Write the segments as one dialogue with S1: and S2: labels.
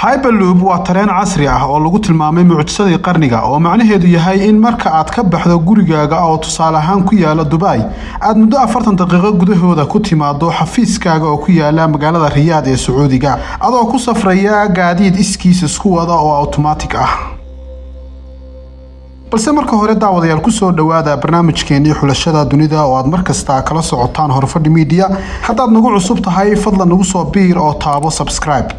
S1: Hyperloop waa tareen casri ah oo lagu tilmaamay mucjisadii qarniga, oo macnaheedu yahay in marka aad ka baxdo gurigaaga oo tusaale ahaan ku yaala Dubai, aad muddo 40 daqiiqo gudahooda ku timaado xafiiskaaga oo ku yaala magaalada Riyaad ee Sacuudiga, adoo ku safraya gaadiid iskiis isku wada oo automatic ah. Balse marka hore, daawadayaal, kusoo dhowaada barnaamijkeenii Xulashada Dunida oo aad mar kasta kala socotaan Horfadhi Media. Haddaad nagu cusub tahay, fadlan nagu soo biir oo taabo subscribe.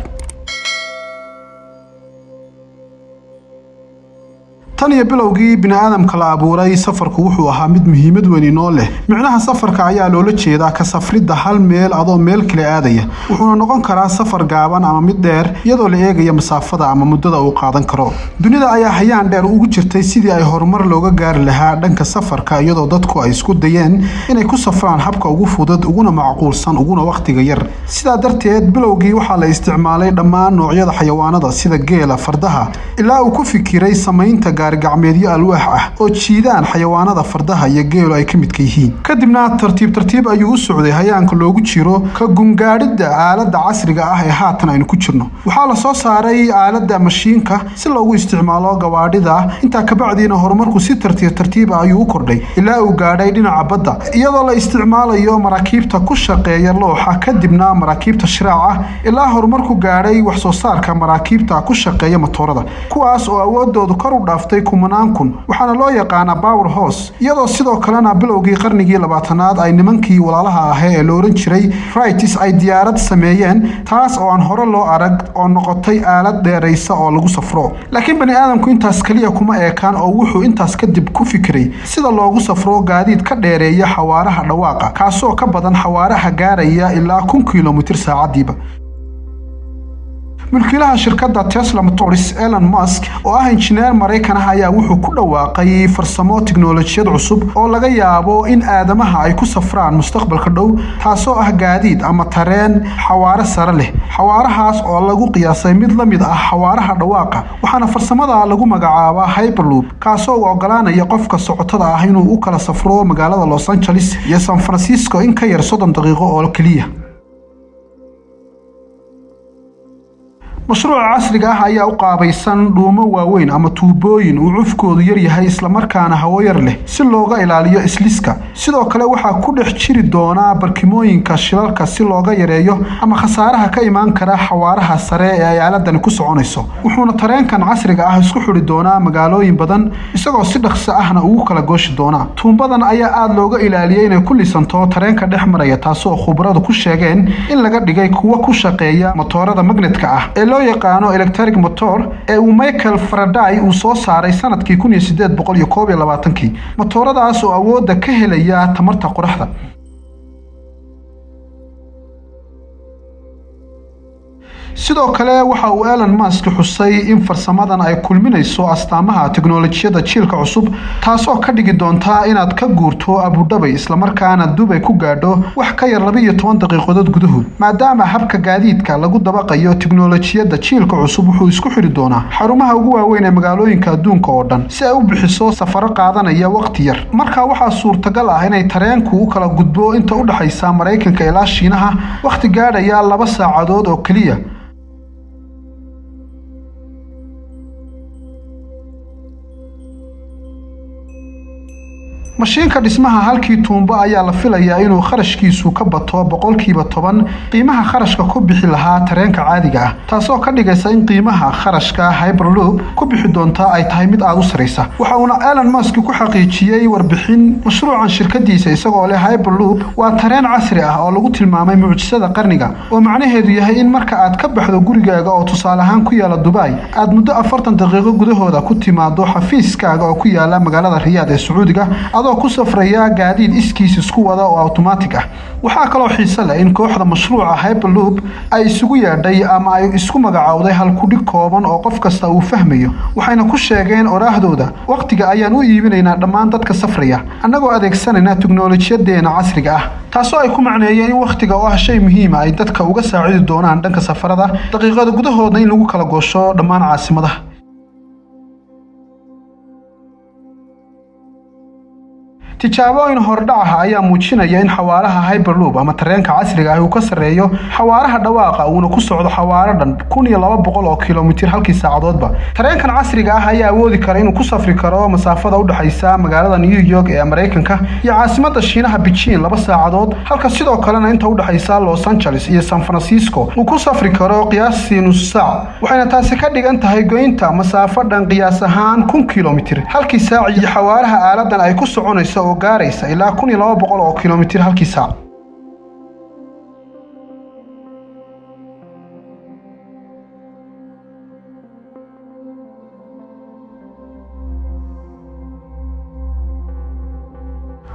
S1: Tan iyo bilowgii bini'aadamka la abuuray, safarku wuxuu ahaa mid muhiimad weyn inoo leh. Micnaha safarka ayaa loola jeedaa ka safridda hal meel adoo meel kale aadaya, wuxuuna noqon karaa safar gaaban ama mid dheer, iyadoo la eegaya masaafada ama muddada uu qaadan karo. Dunida ayaa hayaan dheer ugu jirtay sidii ay horumar looga gaari lahaa dhanka safarka, iyadoo dadku ay isku dayeen inay ku safraan habka ugu fudud, uguna macquulsan, uguna wakhtiga yar. Sidaa darteed, bilowgii waxaa la isticmaalay dhammaan noocyada xayawaanada sida geela, fardaha, ilaa uu ku fikiray samaynta gaarigacmeedyo alwaax ah oo jiidaan xayawaanada fardaha iyo geelu ay ka midka yihiin. Kadibna tartiib tartiib ayuu u socday hayaanka loogu jiro ka gungaadhidda aaladda casriga ah ee haatan aynu ku jirno. Waxaa la soo saaray aaladda mashiinka si loogu isticmaalo gawaadhida. Intaa kabacdiina horumarku si tartiib tartiib ah ayuu u kordhay ilaa uu gaadhay dhinaca badda, iyadoo la isticmaalayo maraakiibta ku shaqeeya looxa, kadibna maraakiibta shiraaca, ilaa horumarku gaadhay wax soo saarka maraakiibta ku shaqeeya matoorada, kuwaas oo awoodoodu kor u dhaaftay kumanaan kun, waxaana loo yaqaanaa power horse. Iyadoo sidoo kalena bilowgii qarnigii 20aad ay nimankii walaalaha ahaa ee la oran jiray Wrights ay diyaarad sameeyeen, taas oo aan hore loo arag oo noqotay aalad dheeraysa oo lagu safro. Laakiin bani aadamku intaas kaliya kuma eekaan, oo wuxuu intaas kadib ku fikiray sida loogu safro gaadiid ka dheereeya xawaaraha dhawaaqa, kaasoo ka badan xawaaraha gaaraya ilaa 1000 kilomitir saacadiiba. Mulkiilaha shirkadda Tesla Motors, Elon Musk, oo ah injineer Maraykan ah, ayaa wuxuu ku dhawaaqay farsamo tiknolojiyad cusub oo laga yaabo in aadamaha ay ku safraan mustaqbalka dhow, taasoo ah gaadiid ama tareen xawaare sare leh, xawaarahaas oo lagu qiyaasay mid la mid ah xawaaraha dhawaaqa. Waxaana farsamada lagu magacaabaa Hyperloop, kaasoo u ogolaanaya qofka socotada ah inuu u kala safro magaalada Los Angeles iyo San Francisco in ka yar 30 daqiiqo oo keliya. Mashruuca casriga ah ayaa u qaabaysan dhuumo waaweyn ama tuubooyin uu cufkoodu yaryahay, islamarkaana hawo yar leh, si looga ilaaliyo isliska. Sidoo kale waxaa ku dhex jiri doonaa barkimooyinka shilalka si looga yareeyo ama khasaaraha ka imaan kara xawaaraha sare ee ay aaladani ku soconayso. Wuxuuna tareenkan casriga ah isku xidhi doonaa magaalooyin badan, isagoo si dhaqso ahna ugu kala gooshi doona. Tuumbadan ayaa aada looga ilaaliyey inay ku lisanto tareenka dhex maraya, taasoo khubaradu ku sheegeen in laga dhigay kuwa ku shaqeeya motoorada magnetka ah ee loo yaqaano electric motor ee uu Michael Faraday uu soo saaray sanadkii 1821-kii, motooradaas oo awoodda ka helaya tamarta qoraxda. Sidoo kale waxa uu Elon Musk xusay in farsamadan ay kulminayso astaamaha teknolojiyadda jiilka cusub, taasoo ka dhigi doonta inaad ka guurto Abu Dhabi islamarkaana Dubay ku gaadho wax ka yar 12 daqiiqadood gudahood. Maadaama habka gaadiidka lagu dabaqayo teknolojiyadda jiilka cusub, wuxuu isku xidhi doonaa xarumaha ugu waaweyn ee magaalooyinka adduunka oo dhan si ay u bixiso safaro qaadanaya waqti yar. Marka waxaa suurtagal ah inay tareenku u kala gudbo inta u dhexaysa Maraykanka ilaa Shiinaha wakhti gaadhaya 2 saacadood oo keliya. Mashiinka dhismaha halkii tuumbo ayaa la filayaa inuu kharashkiisu ka bato 10% qiimaha kharashka ku bixi lahaa tareenka caadiga ah, taasoo ka dhigaysa in qiimaha kharashka Hyperloop ku bixi doonta ay tahay mid aada u saraysa. Waxa uuna Elon Musk ku xaqiijiyey warbixin mashruucan shirkadiisa, isagoo leh: "Hyperloop waa tareen casri ah oo lagu tilmaamay mucjisada qarniga, oo macnaheedu yahay in marka aad ka baxdo gurigaaga oo tusaale ahaan ku yaala Dubai, aad muddo 40 daqiiqo gudahooda ku timaado xafiiskaaga oo ku yaala magaalada Riyaad ee Sacuudiga, adoo ku safraya gaadiid iskiis isku wada oo automatic ah." Waxaa kaloo xiise leh in kooxda mashruuca Hyperloop ay isugu yeedhay ama ay isku magacowday halkudhig kooban oo qof kasta uu fahmayo. Waxayna ku sheegeen oraahdooda: "Wakhtiga ayaan u iibinaynaa dhammaan dadka safraya, annagoo adeegsanayna teknolojiyadeena casriga ah," taasoo ay ku macneeyeen in wakhtiga oo ah shay muhiima ay dadka uga saacidi doonaan dhanka safarada, daqiiqada gudahoodna in lagu kala goosho dhammaan caasimadaha. Tijaabooyin hordhac ah ayaa muujinaya in xawaaraha Hyperloop ama tareenka casriga ah uu ka sarreeyo xawaaraha dhawaaqa, uuna ku socdo xawaaro dhan 1200 oo kilomitir halkii saacadoodba. Tareenkan casriga ah ayaa awoodi kara inuu ku safri karo masaafada u dhexaysa magaalada New York ee Maraykanka iyo caasimadda Shiinaha Beijing 2 saacadood, halka sidoo kalena inta u dhexaysa Los Angeles iyo San Francisco uu ku safri karo qiyaastii nus saac. Waxayna taasi ka dhigan tahay goynta masaafo dhan qiyaas ahaan 1000 kilomitir halkii saac iyo xawaaraha aaladan ay ku soconayso oo gaaraysa ilaa 1200 oo kilomitir halkii saac.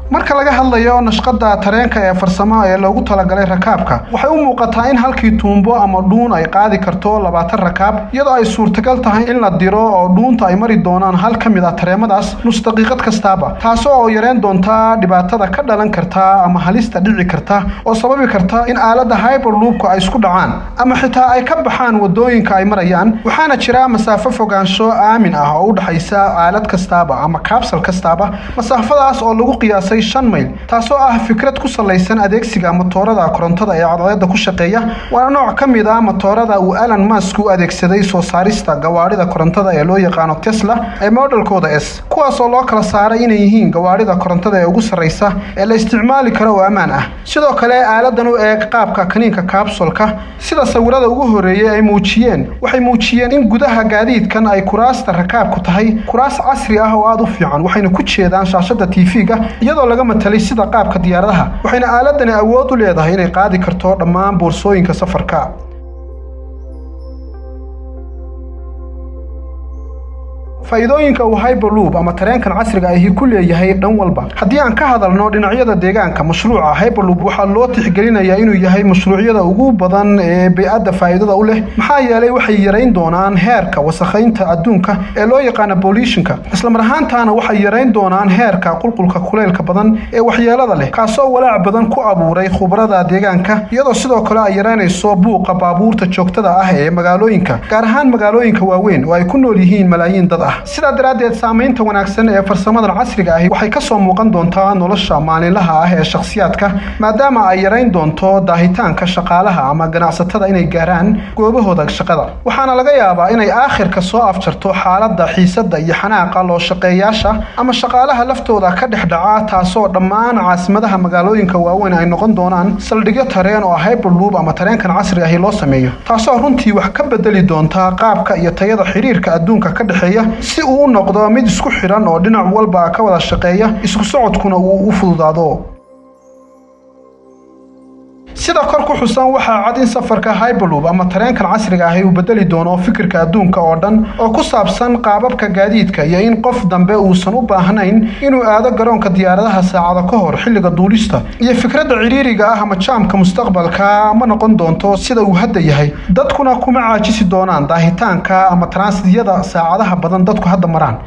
S1: Marka laga hadlayo nashqada tareenka ee farsamo ee loogu talagalay rakaabka, waxay u muuqataa in halkii tuumbo ama dhuun ay qaadi karto 20 rakaab, iyadoo ay suurtagal tahay in la diro oo dhuunta ay mari doonaan hal ka mid ah tareemadaas nus daqiiqad kastaaba, taasoo oo yareyn doonta dhibaatada ka dhalan karta ama halista dhici karta oo sababi karta in aaladda hyperloopka ay isku dhacaan ama xitaa ay ka baxaan wadooyinka ay marayaan. Waxaana jira masaafo fogaansho aamin ah oo u dhexaysa aalad kastaaba ama capsule kastaaba, masaafadaas oo lagu qiyaasay 5 mayl, taasoo ah fikrad ku salaysan adeegsiga matoorada korontada ee cadceedda ku shaqeeya. Waana nooc ka mid ah matoorada uu Elon Musk u adeegsaday soo saarista gawaarida korontada ee loo yaqaano Tesla ee modelkooda S, kuwaasoo loo kala saaray inay yihiin gawaarida korontada ee ugu sarreysa ee la isticmaali karo oo ammaan ah. Sidoo kale, aaladan u eeg qaabka kaniinka capsulka, sida sawirada ugu horreeyay ay muujiyeen, waxay muujiyeen in gudaha gaadiidkan ay kuraasta rakaabku tahay kuraas casri ah oo aada u fiican, waxayna ku jeedaan shaashada TV-ga iyadoo laga matalay sida qaabka diyaaradaha. Waxayna aaladani awood u leedahay inay qaadi karto dhammaan boorsooyinka safarka. Faa'iidooyinka uu Hyperloop ama tareenkan casriga ahi ku leeyahay dhan walba. Haddii aan ka hadalno dhinacyada deegaanka, mashruuca Hyperloop waxaa loo tixgelinayaa inuu yahay mashruucyada ugu badan ee bey'adda faa'iidada u leh, maxaa yeelay waxay yarayn doonaan heerka wasakhaynta adduunka ee loo yaqaano pollutionka, islamar ahaantaana waxay yarayn doonaan heerka qulqulka kuleylka badan ee waxyeelada leh, kaasoo walaac badan ku abuuray khubarada deegaanka, iyadoo sidoo kale ay yaraynayso buuqa baabuurta joogtada ah ee magaalooyinka, gaar ahaan magaalooyinka waaweyn oo ay ku nool yihiin malaayiin dad ah. Sidaa daraaddeed, saamaynta wanaagsan ee farsamadan casriga ahi waxay ka soo muuqan doontaa nolosha maalinlaha ah ee shakhsiyaadka, maadaama ay yarayn doonto daahitaanka shaqaalaha ama ganacsatada inay gaaraan goobahooda shaqada. Waxaana laga yaabaa inay aakhirka soo afjarto xaaladda xiisadda iyo xanaaqa loo shaqeeyaasha ama shaqaalaha laftooda ka dhex dhaca, taasoo dhammaan caasimadaha magaalooyinka waaweyn ay noqon doonaan saldhigyo tareen oo Hyperloop ama tareenkan casriga ahi loo sameeyo, taasoo runtii wax ka bedeli doonta qaabka iyo tayada xiriirka adduunka ka dhexeeya, si uu u noqdo mid isku xidhan oo dhinac walba ka wada shaqeeya, isku socodkuna uu u fududaado. Sida kor ku xusan, waxaa cad in safarka Hyperloop ama tareenkan casriga ahi uu bedeli doono fikirka adduunka oo dhan oo ku saabsan qaababka gaadiidka, iyo in qof dambe uusan u baahnayn inuu aado garoonka diyaaradaha saacado ka hor xilliga duulista, iyo fikradda ciriiriga ah ama jaamka mustaqbalka ma noqon doonto sida uu hadda yahay. Dadkuna kuma caajisi doonaan daahitaanka ama transityada saacadaha badan dadku hadda maraan.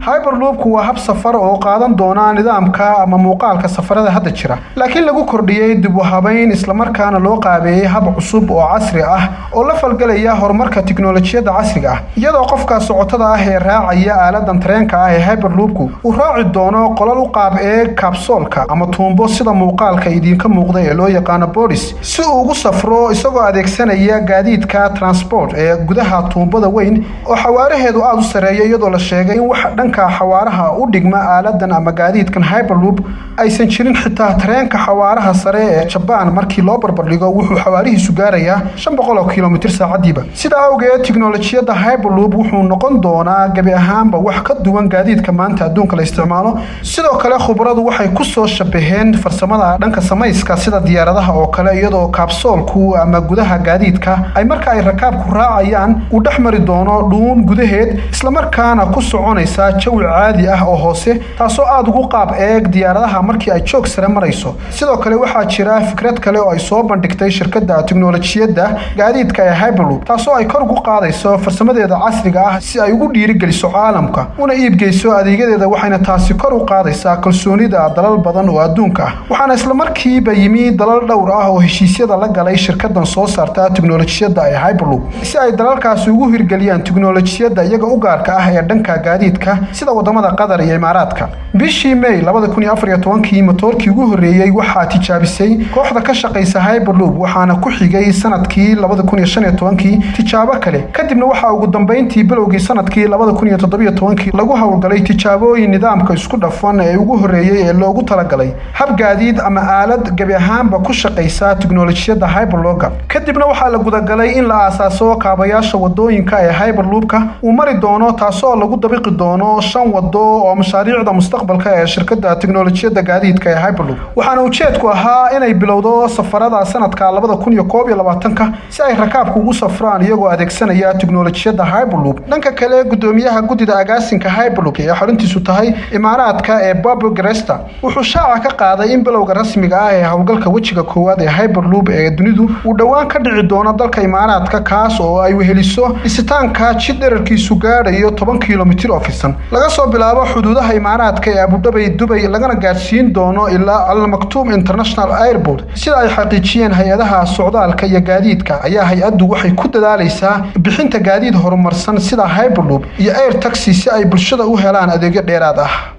S1: Hyperloopku waa hab safar oo qaadan doona nidaamka ama muuqaalka safarada hadda jira, laakiin lagu kordhiyey dib u habayn, islamarkaana loo qaabeeyey hab cusub oo casri ah oo la falgelaya horumarka tiknoolajiyadda casriga ah, iyadoo qofka socotada ah ee raacaya aaladan tareenka ah ee Hyperloopku uu raaci doono qolal u qaab eeg capsuleka ama tuumbo, sida muuqaalka idiinka muuqda ee loo yaqaano pods, si uu ugu safro isagoo adeegsanaya gaadiidka transport ee gudaha tuumbada weyn oo xawaaraheedu aada u sareeyo, iyadoo la sheegay in wax dhanka xawaaraha u dhigma aaladan ama gaadiidkan Hyperloop aysan jirin. Xitaa tareenka xawaaraha sare ee Jabaan markii loo barbardhigo, wuxuu xawaarihiisu gaarayaa 500 kilomitir saacadiiba. Sidaa awgeed, tiknolojiyadda Hyperloop wuxuu noqon doonaa gebi ahaanba wax ka duwan gaadiidka maanta adduunka la isticmaalo. Sidoo kale, khubaradu waxay ku soo shabaheen farsamada dhanka samayska sida diyaaradaha oo kale, iyadoo capsuleku ama gudaha gaadiidka ay marka ay rakaabku raacayaan uu dhex mari doono dhuun gudaheed, islamarkaana ku soconaysa. jawi caadi ah oo hoose, taasoo aada ugu qaab eeg diyaaradaha markii ay joog sare marayso. Sidoo kale waxaa jira fikrad kale oo ay soo bandhigtay shirkadda tiknolojiyadda gaadiidka ee Hyperloop, taasoo ay kor ugu qaadayso farsamadeeda casriga ah si ay ugu dhiirigeliso caalamka una iibgeyso adeegyadeeda, waxayna taasi kor u qaadaysaa kalsoonida dalal badan oo adduunka ah. Waxaana islamarkiiba yimi dalal dhowr ah oo heshiisyada la galay shirkadan soo saarta tiknolojiyadda ee Hyperloop, si ay dalalkaasi ugu hirgeliyaan tiknolojiyadda iyaga u gaarka ah ee dhanka gaadiidka, sida wadamada Qatar iyo Imaaraadka. Bishii May 2014-kii matoorkii ugu horreeyey waxaa tijaabisay kooxda ka shaqaysa Hyperloop, waxaana ku xigay sanadkii 2015-kii tijaabo kale. Kadibna waxaa ugu dambeyntii bilowgii sanadkii 2017-kii lagu howlgalay tijaabooyin nidaamka isku dhafan ee ugu horreeyey ee loogu talagalay hab gaadiid ama aalad gebi ahaanba ku shaqaysa tiknolojiyadda Hyperloopka. Kadibna waxaa la gudagalay in la aasaaso kaabayaasha wadooyinka ee Hyperloopka uu mari doono, taasoo lagu dabiqi doono shan wado oo mashaariicda mustaqbalka ee shirkadda tiknolojiyadda gaadiidka ee Hyperloop. Waxaana ujeedku ahaa inay bilowdo safarada sanadka 2021-ka, si ay rakaabku ugu safraan iyagoo adeegsanaya tiknolojiyadda Hyperloop. Dhanka kale, gudoomiyaha guddida agaasinka Hyperloop ee xaruntiisu tahay Imaaraadka ee Bob Gresta wuxuu shaaca ka qaaday in bilowga rasmiga ah ee howlgalka wejiga koowaad ee Hyperloop ee dunidu uu dhowaan ka dhici doono dalka Imaaraadka, kaas oo ay weheliso dhisitaanka jid dherarkiisu gaadhayo 10 kilomitir oo fidsan, laga soo bilaabo xuduudaha Imaaraadka ee Abudhabay, Dubay, lagana gaadhsiin doono ilaa Al Maktoum International Airport. Sida ay xaqiijiyeen hay-adaha socdaalka iyo gaadiidka ayaa hay-addu waxay ku dadaalaysaa bixinta gaadiid horumarsan sida Hyperloop iyo air taxi, si ay bulshada u helaan adeegyo dheeraad ah.